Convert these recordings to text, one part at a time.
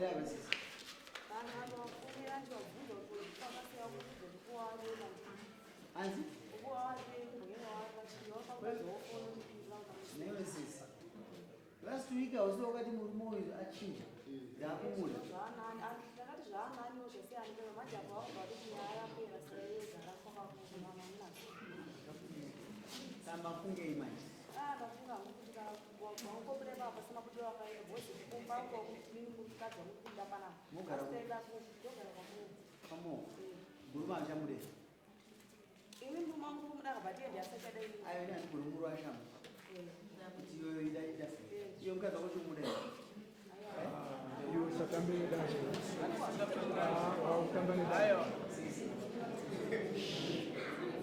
Musadaro sisi. Hanzi? Newe sisi. Last week hausi wakati murume uyu achinja. Ndakumuda. Ndakati zvaananiwo zvese andiwe manje apo wakubva kuti nyaya yapera seyezara kwakakuona munaso. Samba fungei manje. Ah, ndafunga hangu kuti waukopera ipapo pasina kuti wakaenda because kumba uko mukadzi wanokuda panapa. Mogara Asi taenda ndogara kwaMoyo. Kwamoyo. Murume achamude. Ini murume wangu kumuda akabva tiende asachada ini. Ayo ini handigoni muru ashama. Kuti iyoyo ida ida. Iyo mukadzi wako chumuda here? Iwe usatambe nedasha. Ah, utamba nedasha.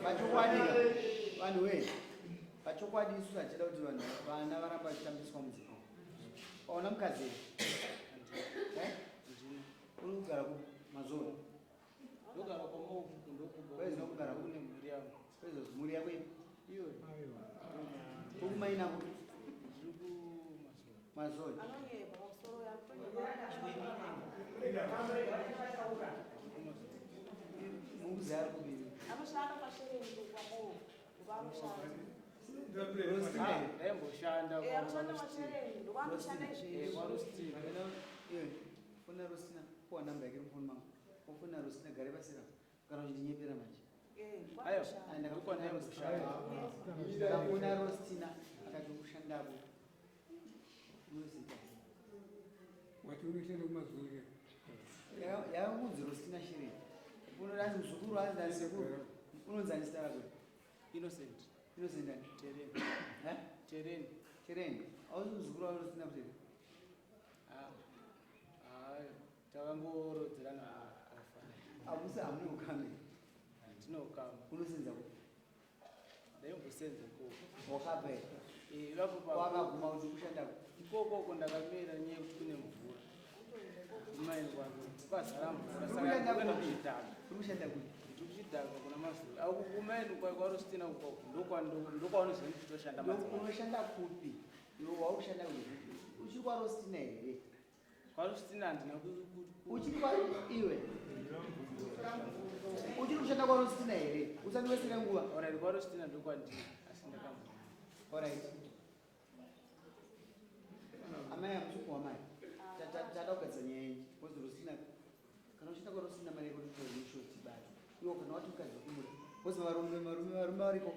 Pachokwadi vanhu wee pachokwadi isu hatichada kuti vanhu vana varamba vachitambiswa mudzimba. Waona mukadzi here? Eh? Uri kugara ku mazoro. Ndogara kwaMofu ndokubva. Kwezi ndokugara kune mhuri yangu. Kwezi mhuri yako ipi? Iyoyo. Ukumaina kupi? Ndiri kuMazoe. Mazoe. Anonyepa pamusoro yatonyepa. Mukuzi ari kupi? Anoshanda kwashereni kwaMofu. Vanoshanda. Ndaimboshanda Eh, anoshanda kwashereni ndokwaanoshanda izvezvi. kwaRostina. Iwe, fona Rostina, puwa namba yake mufoni mangu. Wofona Rostina gare pasira. Kana uchindinyepera manje. Eh, Aiwa. kwaanoshanda. Ah, ndakafona Rostina. Ndaimboshanda. Ndakafona Rostina akati kushandako. Unozita. Wati unoshanda kuMazoe. Yakunzi Rostina Shiri. Unodanzi muzukuru anzi ndani sekuru. Unonzi ani zita rako? Innocent. Innocent ani? Tereni. Eh? Tereni. Tereni. Auzi muzukuru wa Rostina kuti? Ah. Ah, takangorodzerana afa. Hamusi hamuna ukama. Tine ukama. Unosenza kupi? Ndaimbosenza ikoko. Wakabva here? Eh, ipapo pa Wakaguma kuti kushanda ikoko uko ndakamira nyaya yekuti kune mvura. Kumaini kwako kwazara mvura saka Uri kushanda ndikuenda kupi? kuchidhaka. Uri kushanda kupi? Ndiri kuchidhaka kuna Mazoe. Aku kumaini kwa kwaRostina uko ndokwaunozwa ndichitoshanda madzimai. Unoshanda kupi? Iwe wakushanda kupi? Uchiri kwaRostina here? KwaRostina handina Uchiri kwa iwe? Uchiri kushanda kwaRostina here? Usandiwesere nguva. Alright, kwaRostina ndokwandiri asi ndakambo. Alright. Amai amusuku wamai. Tada kugadzira nyaya iyi. Because Rostina kana uchida kwaRostina mari yako totora tibate. Iwe kana wati mukadzi kumuda. Because varume varume varume variko.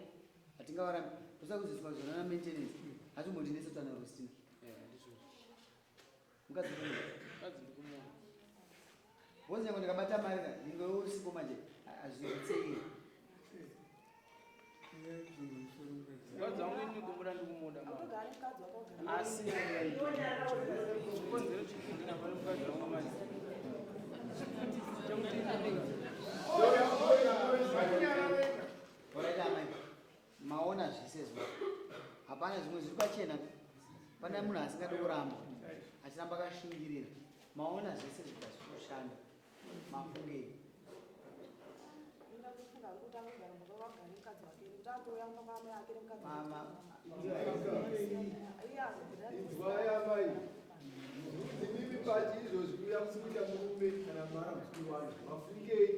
Hatingavarambi. Tosa kuziswa zvona na maintenance. Hatimbondinetsa tana Rostina. Eh, ndizvo. Mukadzi kumuda. Mukadzi ndikumuda. Because nyange ndikabata mari ka ninge usipo manje hazvitsei. Mukadzi wangu ini kumuda ndikumuda mama. Autogara nemukadzi wako ugara. Asi chikonzero chekuti ndinavhara mukadzi wangu manje. Chekuti ndinenge Alright amai. Maona zvese izvo. Hapana zvimwe zviri pachena. Pane munhu asingadi kuramba. Achiramba akashingirira. Maona zvese zvikazoshanda. Mafungei. Ndakufunga kuti angogara mumba wagara nemukadzi wake. Kuti atouya mumba kwaamai ake nemukadzi wake. Mama. Iye azobvira Inzwai amai, imimi pati izvozvi kuuya musi kuita murume kana mara musi kuwana mafungei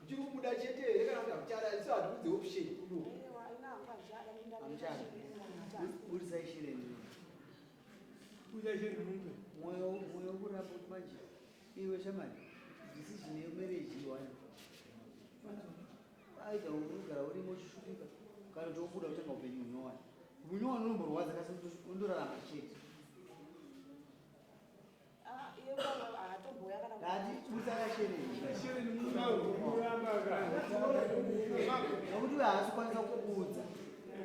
muchiri kumuda chete here kana kuti hamuchada isu hatiudze option kuno Aiwa, ina hangu handichada, Hamuchada. Burisai shereni. Burisai shereni mupe. Mwoyo mwoyo kuramba kuti manje iwe shamari decision yemarriage iwani. Aida unogara urimo uchishupika kana kuti wobuda kutanga upenyu hunyowani. Hunyowani unomborwadza kasi undorarama chete. Ah, iye baba haatomboya kana Ndati burisai shereni. Shereni mupe. Nokuti uyo haasi kukwanisa kukuudza.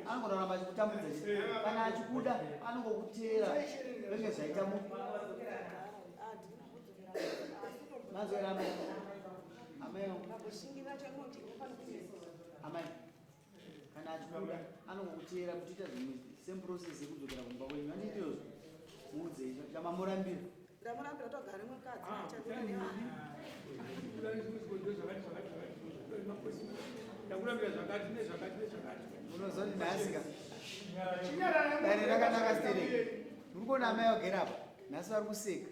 Anongorarama achikutambudza chete. Kana achikuda anongokuteera zvenge zvaita mu Ah, ndina kudzokera. Asi manzwera amai. Amai vangu. Ndamboshingira chaiko kuti unofanira Amai. Kana achikuda anongokuteera kuti ita zvimwe same process yekudzokera kumba kwenyu. Handiti izvozvo. Muudzei chamamurambira. Ndamurambira togara nemukadzi Ndakurambira zvakati nezvakati nezvakati. Unozoti nhasi ka. Dare rakanaka stereki. Muri kuona amai vagere apa. Nhasi vari kuseka.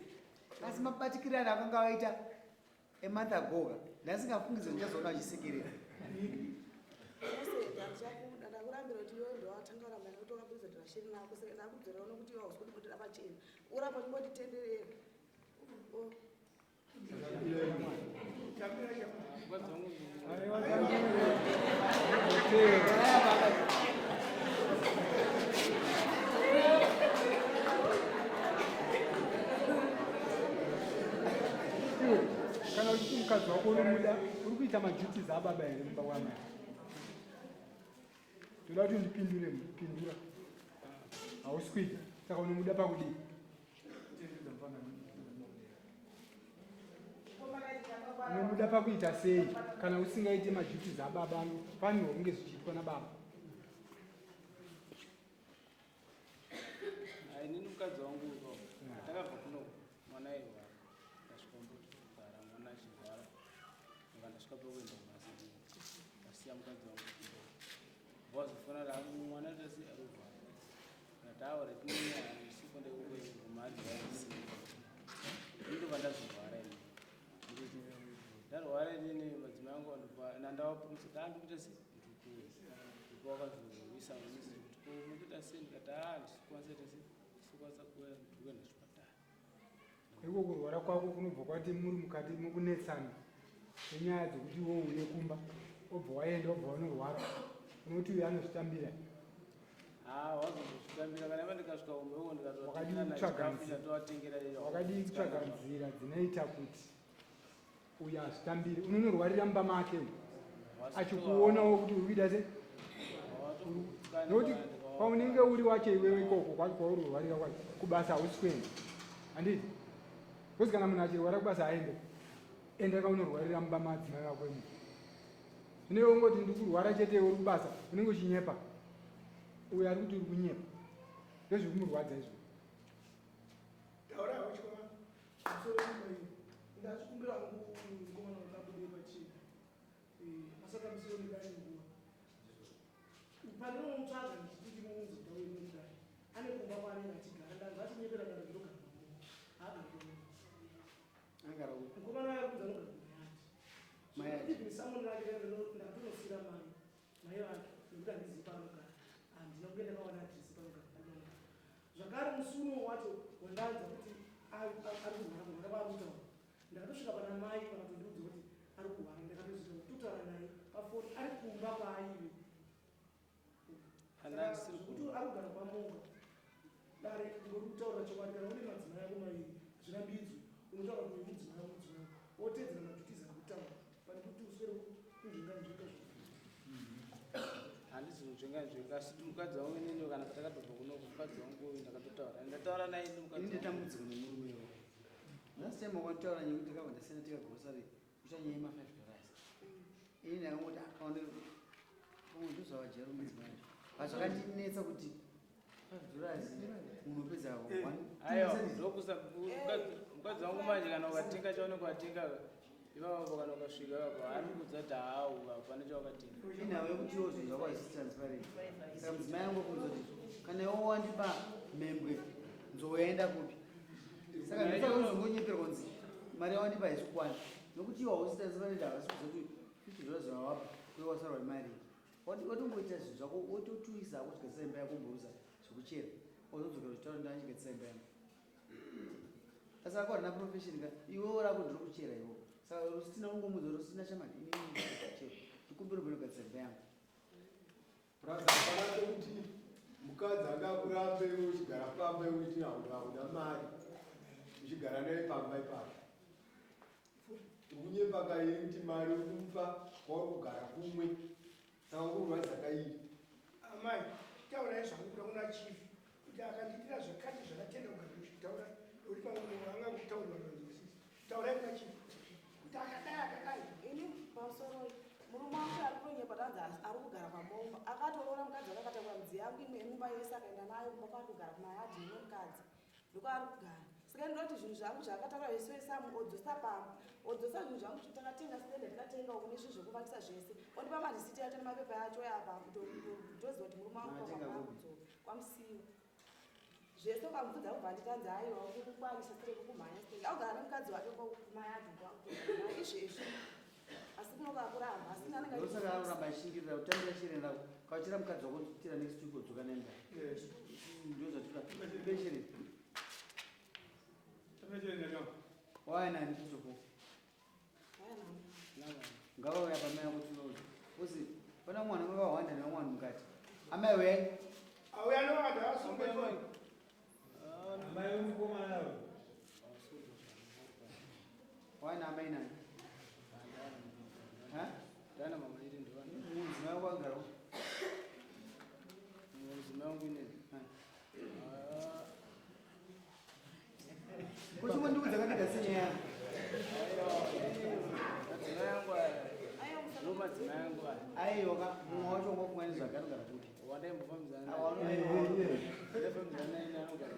Asi mabatikirano akanga aita a month ago ka ndasingafungidze ndichazoona achisekerera. Ndakurambira kuti iwe ndowatanga kuramba nekuti wakapedza dhirasheni rako saka ndakudzorera uno kuti iwe hausi kundibudira pachena uramba uchingonditenderera. Oh. Mukadzi wangu Iwe, kana uchiti mukadzi wako unomuda, uri kuita maduties ababa here mumba kwamai? Toda kuti ndipindure, pindura. Hausi kuita, saka unomuda pakudii? Unomuda pakuita sei kana usingaiti maduties ababa anofanirwa kunge zvichiitwa nababa? Inini mukadzi wangu uko takabva kuno mwana airwara, ndasvika mbotogara mwana achirwara, ndobva ndasvika pakuenda kubasa, ndasiya mukadzi wangu, wazofona mwana tasi arurwara, ndataura tisikonde mari yaisina, ndobva ndazorwara ini, ndarwara inini madzimai angu anobva nandawapumisa taandikuita sei ndikuuya ndipo wakazoisa message kuti ko mukuita sei, ndikati haa ndisikwanisa ita sei, ndisikwanisa kuuya, ndikuenda kuchipatara. Iko kurwara kwako kunobva kwati muri mukati mukunetsana nenyaya dzekuti iwe uye kumba obva waenda obva wanorwara, unoti uyo anozvitambira? Haa, wazozvitambira kana iva ndikasvika kumba iko Wakadii ndikatovatengera kutsvaga nachikafu nzira? chatovatengera iyo. Wakadii kutsvaga nzira dzinoita kuti uyo azvitambire? Unonorwarira mumba make uyu achikuonawo kuti uri kuita sei, nokuti paunenge uri wacho iwewe ikoko kwacho kwauri kurwarira kwacho kubasa hausi kuenda, handiti? Because kana munhu achirwara kubasa aende, enda kaunorwarira mumba madzimai vako imo. Zvino iwe ungoti ndikurwara chete uri kubasa, unenge uchinyepa. Uyo ari kuti uri kunyepa, ndozvekumurwadza izvo. Taura hako chikoma. Musoro wemba iyi. Ndachikumbira hangu mukomana wakabude pachena. Asati amusiwo nedare nguva. Pandinomutsvaga ndichiti ndimuunze kuti auye mudare. Ane kumba kwaanenge achigara. Ndanzwa achinyepera dare ndinogara pamuko. Haagari pamuko. Agara kupi? Mukomana uya kunzi anogara kumayadi. Mayadi. Even summon rake ndakatonosiyira mai. Mai vake nekuti handizivi paanogara. Handina kunge ndakawana address paanogara. Panogara. Zvakare musi uno wacho wandanzwa kuti ari kurwara, kurwara kwaari kutaura. Ndakatosvika pana mai vakatondiudza kuti ari kurwara. Ndakatozoita kutotaura naye pafoni ari kumba kwaaive. Saka zvekuti ari kugara kwaMonga, dare ngori kutaura chokwadi, kana une madzimai ako maviri zvirambidzwe, unotaura kuti uyu mudzimai wangu, mudzimai wangu, wotedzera maduties ari kutaura pane kuti uswere kunzvenga nzvenga zvinhu. Handisi kunzvenga nzvenga, asi mukadzi wangu inini kana patakatobva kunoku mukadzi wangu uyu ndakatotaura, ndataura naye ini mukadzi Ini wangu. ndatambudziko nemurume iwoyo. Last time wakanditaura nyaya yekuti takabva ndasiyana tikagrosari kuita nyaya yema 5 dollars. Ini ndakangoti akaone pamwe ndozvavajero mudzimai acho. But zvakandinetsa kuti 5 dollars munhu upedza one Aiwa, two cents. ndokusa mukadzi wangu manje kana ukatenga chaunenge watenga ipapo, kana ukasvika ipapo anokuudza kuti hau hapana chawakatenga. Inhau yekuti iwo zvinhu zvako hazvisi transparent. Saka mudzimai angu akuudza kuti kana iwe wandipa mhembwe, nzou yaenda kupi? Saka ndosaka uzongonyeperwa kunzi mari yawandipa haisi kukwana nokuti iwe hausi transparent, havasi kuziva kuti 50 dollars zvawapa kuye wasarwa nemari iyi. Watongoita zvinhu zvako wototuisa hako uchigadzisa imba yako, mboruza zvekuchera, wazodzokera uchitaura ndachigadzisa imba yangu. Asi rako harina profession ka, iwewo rako ndiri kuchera iwo. Saka rusina ungomudza rusina shamari, inini ndikuchera, ndikumbire mbonogadzisa imba yangu. Brother, hapana pekuti mukadzi angakurambe iwe uchigara pamba iwe uchiti hauna mari uchigara naye pamba ipapo. Ukunyepa kairi kuti mari uri kumupa kwauri kugara kumwe, saka ukurwadza kairi. Amai, taurai zvangu kuda kuna chief kuti akandiitira zvakati zvakatenda kugara muchitaura uri pamwe anga kutaurwa nanzwisisi. Taurai kuna chief kuti akadai akadai. Ini pamusoro murume wangu ari kutonyepa, tanzi ari kugara pamomba, akatoroora mukadzi wake akatakura midziyo yangu imwe yemumba yese akaenda nayo kumba kwaari kugara kumayadhi imwe mukadzi ndokwaari kugara. Saka ndinoti zvinhu zvangu zvaakatakura zvese samu odzosa pamba, odzosa zvinhu zvangu takatenga sitende takatenga uku nezvinhu zvekuvakisa zvese, ondipa marisiti acho nemapepa acho apa, ndoziva kuti murume wangu Maatenga pamba kupi? akudzoka kwaMusiwa. Zvese ukamubvunza kubva nditanzi aiwa kukwanisa sire kukumhanya sire. Augara nemukadzi wake kumayadhi kwako izvezvi. Asi kunoka kuramba asi anenge Ndosaka anoramba achishingirira kutambira shereni rako. Kauchira mukadzi wako tira next week wodzoka naye mudare. Ndozvatira. Shereni. Wauya nani kuzoko? Ngavauya pamai ako tinozi. Uzi pana mwana vakawanda nevamwe vanhu mukati. Amai uyai. Auya nowanda asungwe. Amai wemukomana uyu. Wauya naamai nani? Ha? Ndana mama iri ndivana. Mudzimai wako agara uko. Mudzimai wangu inini. Ha. Kuchingondiudza kandida senyaya yangu. Madzimai angu aya. Ndo madzimai angu aya. Aiwa ka mumwe wacho ungofunga nezvake anogara kupi? Wandaimbofambidzana Awa, naye. uno- Ndaifambidzana naye anogara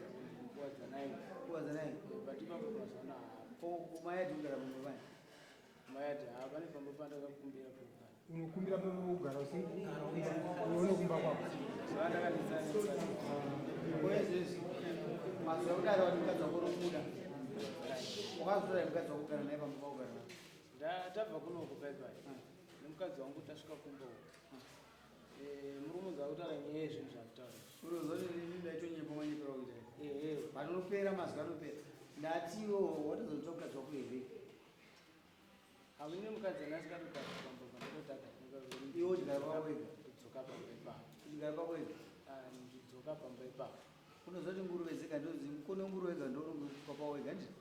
kuwadzanai. Kuwadzanai. But ipapo mazuva ano haapo. Kumayadhi kugara pamwe pani. Mayadhi haa pane pamba pandakakumbira pekugara. Unokumbira pekugara usione kumba kwako. Zuva ndakanetsana. Koyezvezvi mazuva ekudaro wati mukadzi wako unomuda. Wakazotora mukadzi wako kugara naye pamba pakugara naye. Tabva kunoko paipai nemukadzi wangu tasvika kumba uko. Murume akutaura nyaya yezvinhu zvakutaura. Urozoti ini ndaitonyepa manyepero kuita. Ehe. Panopera mazuva anopera. Ndatiwo watozotora mukadzi wako here? Hamune mukadzi ane asingatogara pamba pandakotaka. Iwe uchigara pako wega. Ndidzoka pamba ipapo. Uchigara pako wega. Ah, ndidzoka pamba ipapo. Unozoti nguruve dzega ndodzi mukono wenguruve wega ndounongoiswa pawo wega ndizvo.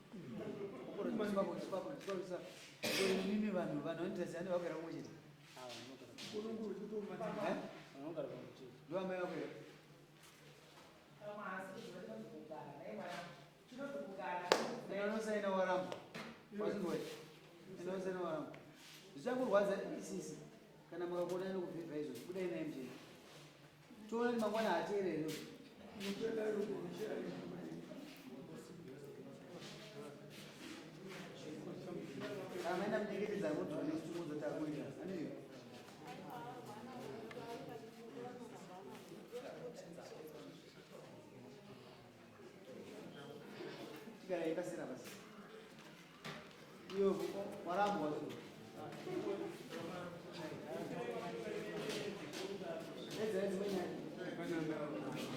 Mimi vanhu vanhu vanoita seani vakugara pamwe chete. Ah, vanogara Eh? vanogara pamwe chete. Ndo amai vako here? Enda unosaina waramba. Wazingoe. Enda unosaina waramba. Zvichakurwadza isisi kana makakona inokuvhivha izvozvo budai naye mujeri. Toona kuti mangwana haateereri. Kana maenda munyengetedza modzoka next week modzoti akuita. Handizvo? Chigara pasira basi. Iyo warambwa tu. Edza dzimwe nyaya.